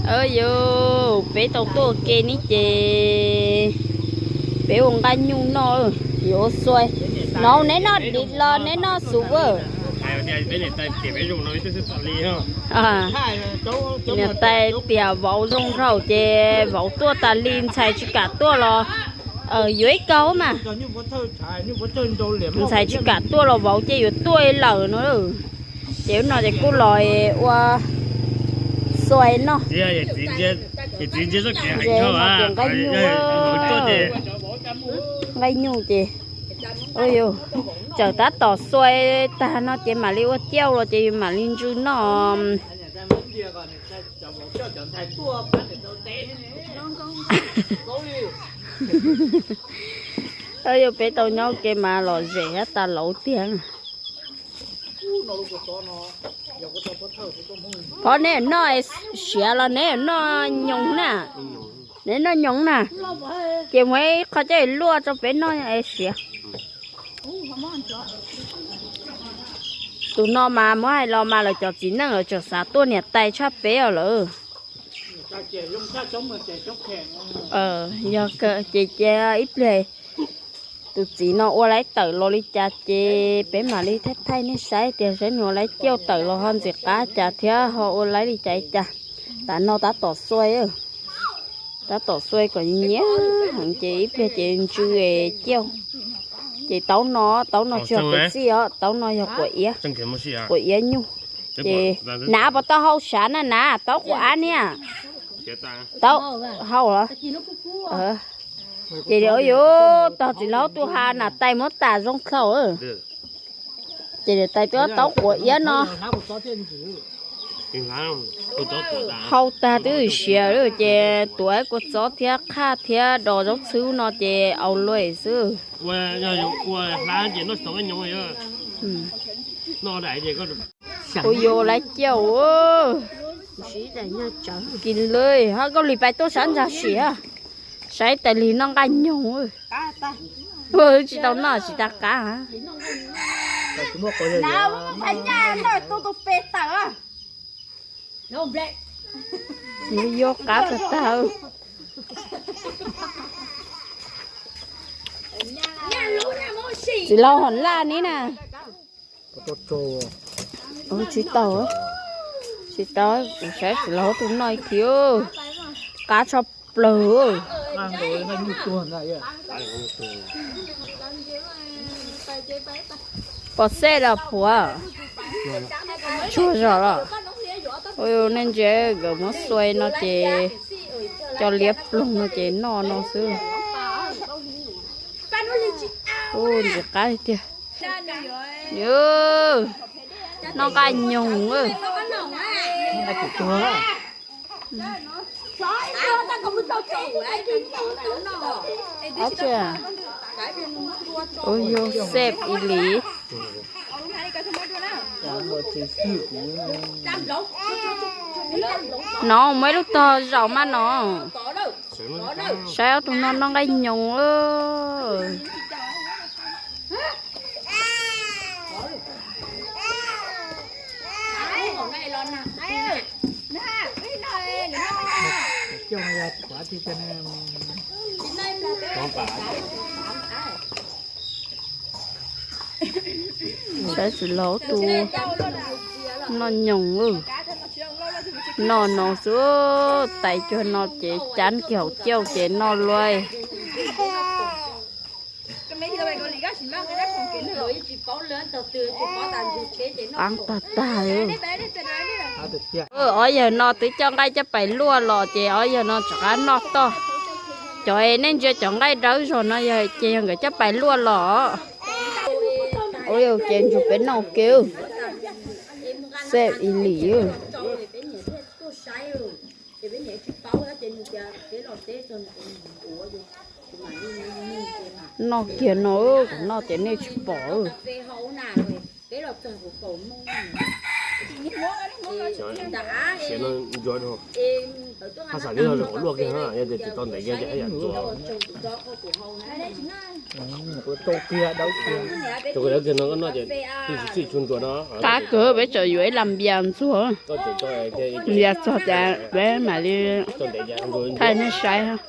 Yog peb tau tuaj ua ke ne ces peb ua nqaij nyuj noj, yuav ua xuav. No neb noj dim los neb noj xuv a? Niam tais tias vauv zoo nraug ces vauv tuaj tas li, ntxhais tsis kam tuaj los yuav ib kaug mas. Ntxhais tsis kam tuaj los vauv ces yuav tuaj lawm no. Ces ub no ces kuj los ua xuav noj. Nqaij nyuj ces, tsawm tab tom xuav tag no ces mam li ua tiauj los ces mam li ntsw noj. Yog peb tau nyob ua ke mas lom zem thiab tas lauv tiag. Pov, neb noj siav los neb noj nyoos na? Neb noj nyoos na. Ces muaj ib qho coj luaj rau peb noj siav. Tus no mas muab hais los mas lawv cov txiv neej lawv tseem xav tuaj niam tais tshaj peb os lawm. Yog ces cia ib pliag tus txiv no ua laib tawm los li cas ces peb mam li thaij thaij nej saib tias saib nws ua laib ciauj tawm los ho ntxim qab cas thiab ho ua laib li cas li cas. Tam no tab tom xuav, tab tom xuav kom nyiam heev ces ib pliag ces ntsw ciauj. Ces taub no, taub no tsis yog quav txij os, taub no yog quav iab, quav iab nyuj. Ces nav puas tau hau sav na nav, taub quav ab niaj. Taub hau los. Ces yuav tog txiv laug tus ha nam tais muab tas zoo thaum. Ces niam tais twb taub quav iab no. Hau tag twb siav lawm ces tuav kua txob thiab qhaj thiab dos zaub txhwb no ces au luj xwb. Kuv yuav laib ciauj. Kis lwj ho Nkauj Lis pais tuaj sab ntsag sim, saib tais lis noj nqaij nyoog. Tsis tau noj tsis tas qab. Nws yuav qab tag tag. Txiv laug hom laj ni na. Tsis tau, tsis tau, kuv saib txiv laug tus noj ib kiv, qab tshaj plaws. Pom xej los puav, tsuag zog los. Nej ntsia nkawd muab xuav no ces cov liab ploog no ces noj no xwb. Ntxim qab tiag. Noj nqaij nyoog. Ua yog xej ib li. No muaj ib lub tog zaum mas no. Saib ob tug no noj nqaij nyoog. Saib txiv laug tus noj nyoog, noj no xwb, tais cuag no ces cab kiag hauv caug ces noj luaj. Qab tag tag. Ob yawg no twb coj nqaij coj pais luaj los ces ob yawg no rov qab noj toj. Cov nej ntsia cov nqaij dawb zog no yog ces yog nkawd coj pais luaj los. Ua ces ntsug peb noj ua ke. Xej ib li. Noj kiag no, kuv noj ces nej tsis pom. Haj xam li yog ua luaj kiag, yog tias tsis tau ntev kiag ces haj yam txuas. Rau kiag dawb kiag no koj noj ces tij sib sij tshua ntsuas no. Qab kawg, peb tseem yuav ib las npias ntxuag. Npias txog cas peb mam li thaij nej saib.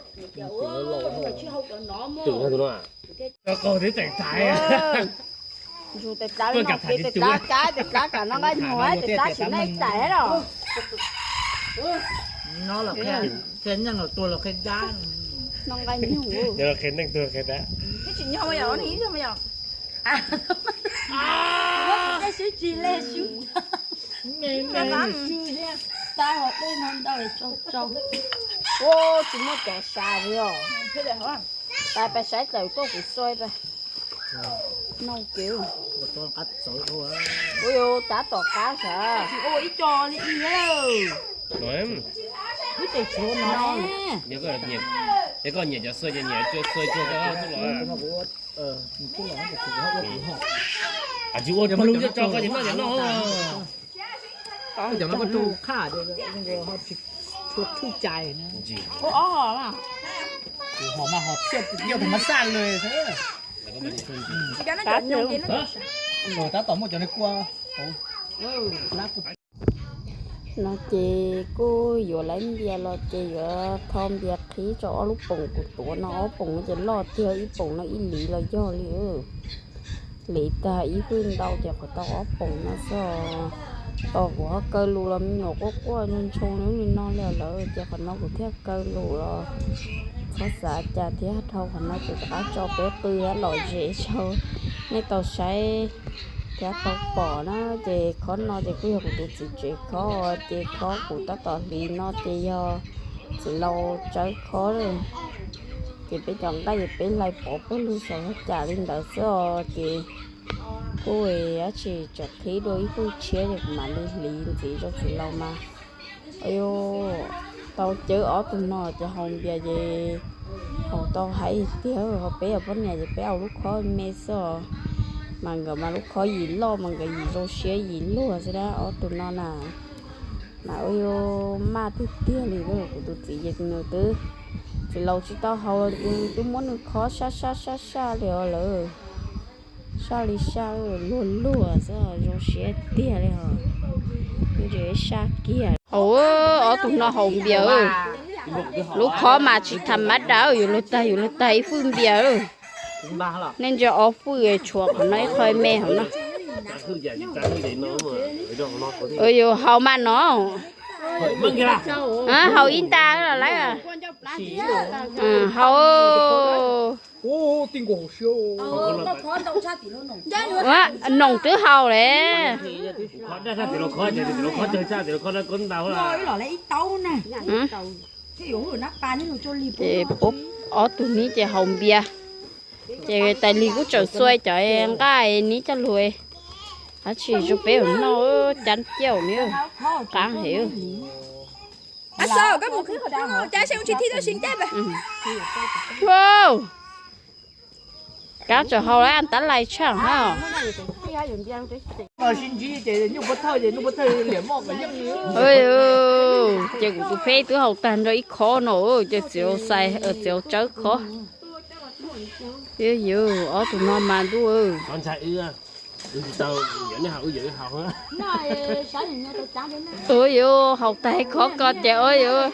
Ntsuag tes tav li no, tes tav kab, tes tav kam noj nqaij nyuag, tes tav sim neej tais los. Noj nqaij nyuag. Tsis nyob yom, ib tsis nyob yom. Sib tsis le sib. Tab hov dej no ntau tsau tsau. Ua tsis muaj cov sav li os. Pais pais saib tawm koj kuv xuai pais. Nau kev. Ua yus tab tom qab sav. Ib co li ib. Wb tes tshuav no. Es koj nyiam cov xuai ces nyiam xuai cuag koj xwb los. Tsis ua lug coj tso koj ces noj ces noj. Cov no koj tsuj qhaj, tshua thwj cai. Ua ob hom mas. Hom mas hom thiaj yog tus mas xaj lawm. Tab tom muaj cov niag kua. No ces kuj yuav lawv npias los ces yuav tho npias qhib rau ob lub poom kuv tuav no, ob poom no ces loj tiag, ib poom no ib liv los yog li. Liv tag ib hwj ntau ces qhov tau ob poom no xwb. Tos kuv ho kaw lus los me nyuam quaj quaj ntshoo ntshoo li no li lawm ces qhov no kuv thiaj kaw lus los txhob xav cas thiab. Dhau qhov no ces rov qab tso peb qw thiab lom zem rau nej tau saib thiab tau pom na. Ces khob no ces kuj yog kuv tus txiv tsev khob, ces khob kuv tab tom hliv no ces yog txiv laus tsawb khob. Ces peb cov nqaij ces peb hlais pov pawg lug saum huab cam li ntawd xwb os. Ces kuj dab tsi tseem qhib dua ib hwj tshiab ces kuv mam li hliv ntxiv rau txiv laus mas. Tau cawb ob tug no ces haus npias ces haus tau heev tiag. Ho peb yog poj niam ces peb haus lub khob me xwb os. Mas nkawd mas lub khob yim loj mas nkawd yim zoo siab yim luag xwb dab ob tug no na. Mas ua maj tiag tiag li. Kuv tus txiv ces nws twb, txiv laus tsis tau haus los nws twb muab nws khob saj saj saj saj li os lawm. Saj li saj luag luag xwb, zoo siab tiag li os. Ntses saj kiag. Haus, ob tug no haus npias. Lub khob mas tsis tham mab dab, yus luag tag yus luag tag ib hwj npias. Nej ntsia ob hwj tshuav qhov no ib qho me hauv no. Yus haus mas no. Haus ib nta los lawm. Haus. Noom twb haus le. Ces pub ob tug nib ces haus npias. Ces tais lig kuj tseem xuas cov nqaij nib coj lug. Dab tsi zoo peb ua noj, cab ciaj nib, qab heev. Kab tseem haus lawm tab lais tshaj hab. Ces kuv tus pheb twb haus tag nrho ib khob no, ces txiv laus xais, txiv laus tsawb khob. Yog ob tug no mas ntuj. Ua yuav haus tag khob ko ces ua yuav.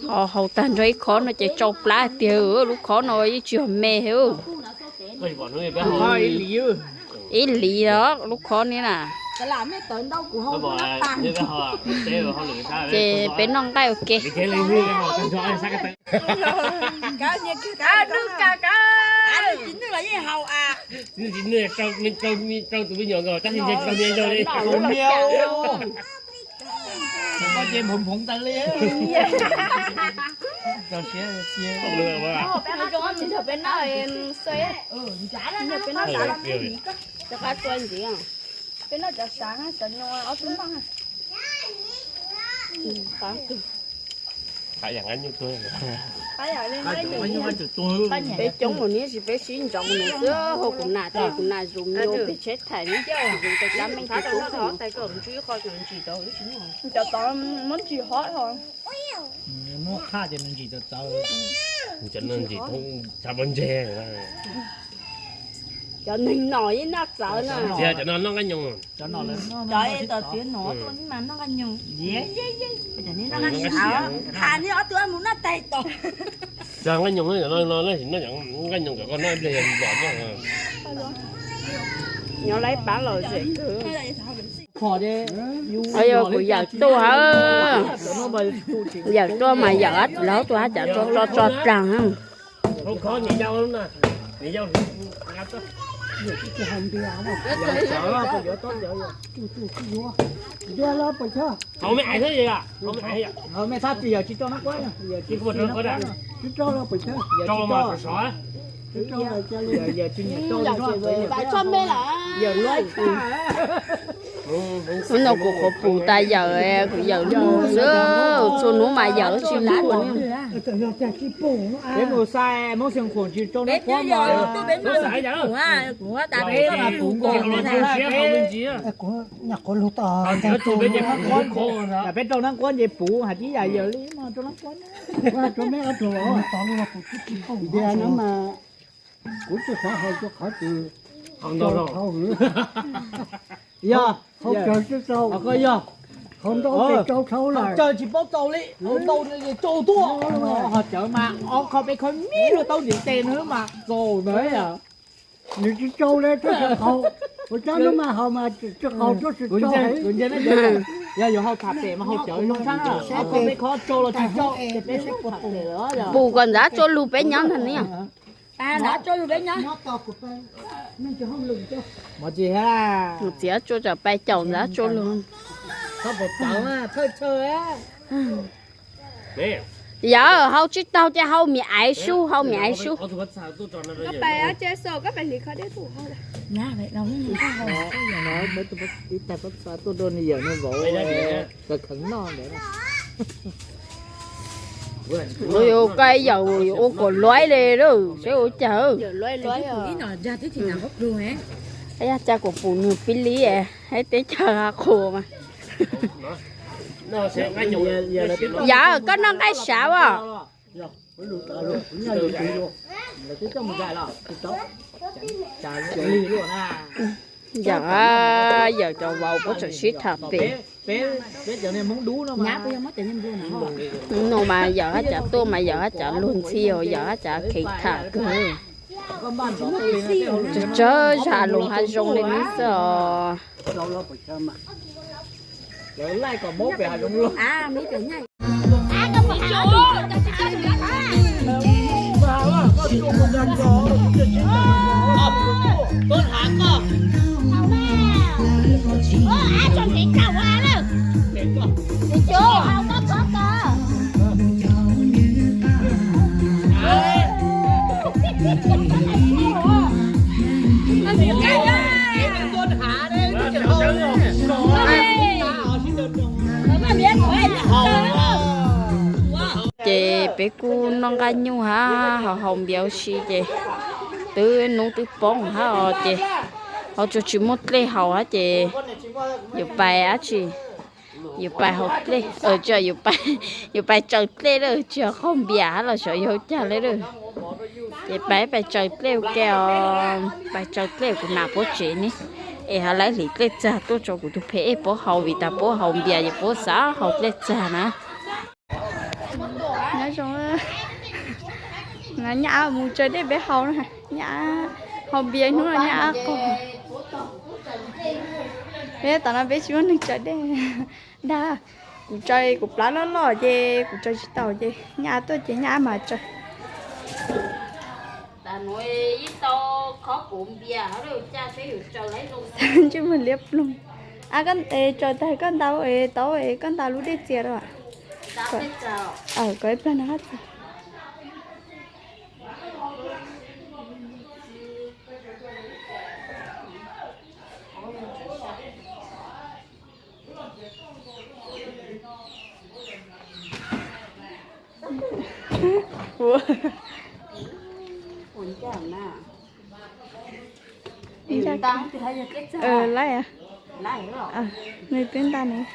Ho haus tag nrho ib khob no ces tsau plab tiag, lub khob no yeej tsis yog me heev. Ib liv os lub khob ni na. Ces peb noj nqaij ua ke. Peb noj, peb noj cov sav cov nyuj ob tug noj. Peb coob mus nws tsis peb sib ntsoov nws xwb, hu kuv nam tej kuv nam zus me nyuam pes tsheb thaiv nws, zus rau cov meej tub tub. Cov tod muab ntsis hov ho. Muab qhaj ces nws ntsim txawv txawv. Cov no ntsim thoob tshav pob ntseg. Cov neeg no yeej noj txawv na. Tsis yog cov no noj nqaij nyoos. Cov es tom txiv no tuaj mas noj nqaij nyoos. Nqaij nyoos no, nqaij nyoos kom koj noj ib pliag yog nplom noj. Nyob lawv pab los zem kawg. Yog kuv yawm tuaj, yawm tuaj mas yawm lawv tuaj hab cas tso tso tso plag. Hnub no kuv qhuav pum tas yawm, kuv yawm lug xwb, txhua hnub mas yawm tsis lug. Peb rau nab quab nce puv hais tib yam yawm li no rau nab quab. Tias no mas kuv tsis xav hais rau qhov twg, hau ntau hau hwv. Yog hau cawv tsis txaus, yog hau ntau ces txaus dhau lawm, cawv tsis paub txaus li, hau ntau ces txaus tuaj. Ho cawv mas ob qho peb qho me luaj tau ntiv tes no mas txaus ntawd. Nws tsis txaus li, txaus qaug, ua tsaib no mas hau mas tsis qaug, tsis txaus. Yog yuav hau tham pem mas hau cawv zoo tshaj, ob qho peb qho txaus los tsis txaus. Pum kom ntxav tsua lug peb nyob ntag ne. Mus txiav tsua tsam pais caum ntxav tsua lug. Yawm, hau tsis taug ces hau miam aiv sub, hau miam aiv sub. Ua yuav koj yawm ua kom luaib li lawm, seb ua cas. Yog cas kuv pum nws pib li, hais teb chaws qhuas mas. Yawm, koj noj nqaij sav as? Yawm, yawm cov vauv puab tseem sib tham pem. No mas yawm hab cav tuaj mas yawm hab cav luag ntxhi os, yawm hab cav kheev tham kawg. Tsawg tsawg zag lus hav zoov li no xwb os. Ces peb kuj noj nqaij nyuj hab haus haus npias ua si ces twb hnub twb poob hab os ces ho tsuas tsis muaj dlej haus hab ces yuav pais dab tsi, yuav pais haus dlej, yuav pais tsaws dlej lawm, tsis yog qaug npias hab los xyov yog ua cas li lawm. Ces pais pais tsaws dlej ua ke os, pais tsaws dlej kuv nam puab tsev ne, es ho lawv hliv dlej txag tuaj tso kuv tus phem es puab haus vim tas puab haus npias ces puab xav haus dlej txag na. Nyob zoo, nyab mus tsaws dej peb haus na, nyab haus npias hnub no nyab qaug. Peb tam no peb tsis muaj neeg tsaws dej. Dag, kuv tsaws kuv plab loj loj ces kuv tsaws tsis tau ces nyab tuaj ces nyab mam tsaws. Ntsej muag liab ploog. Tsaws tag koj ntaus es tau es koj ntaus lub dej txias rau. Kom ib plag no hab txias. Ua, laij, nws twb nta nws.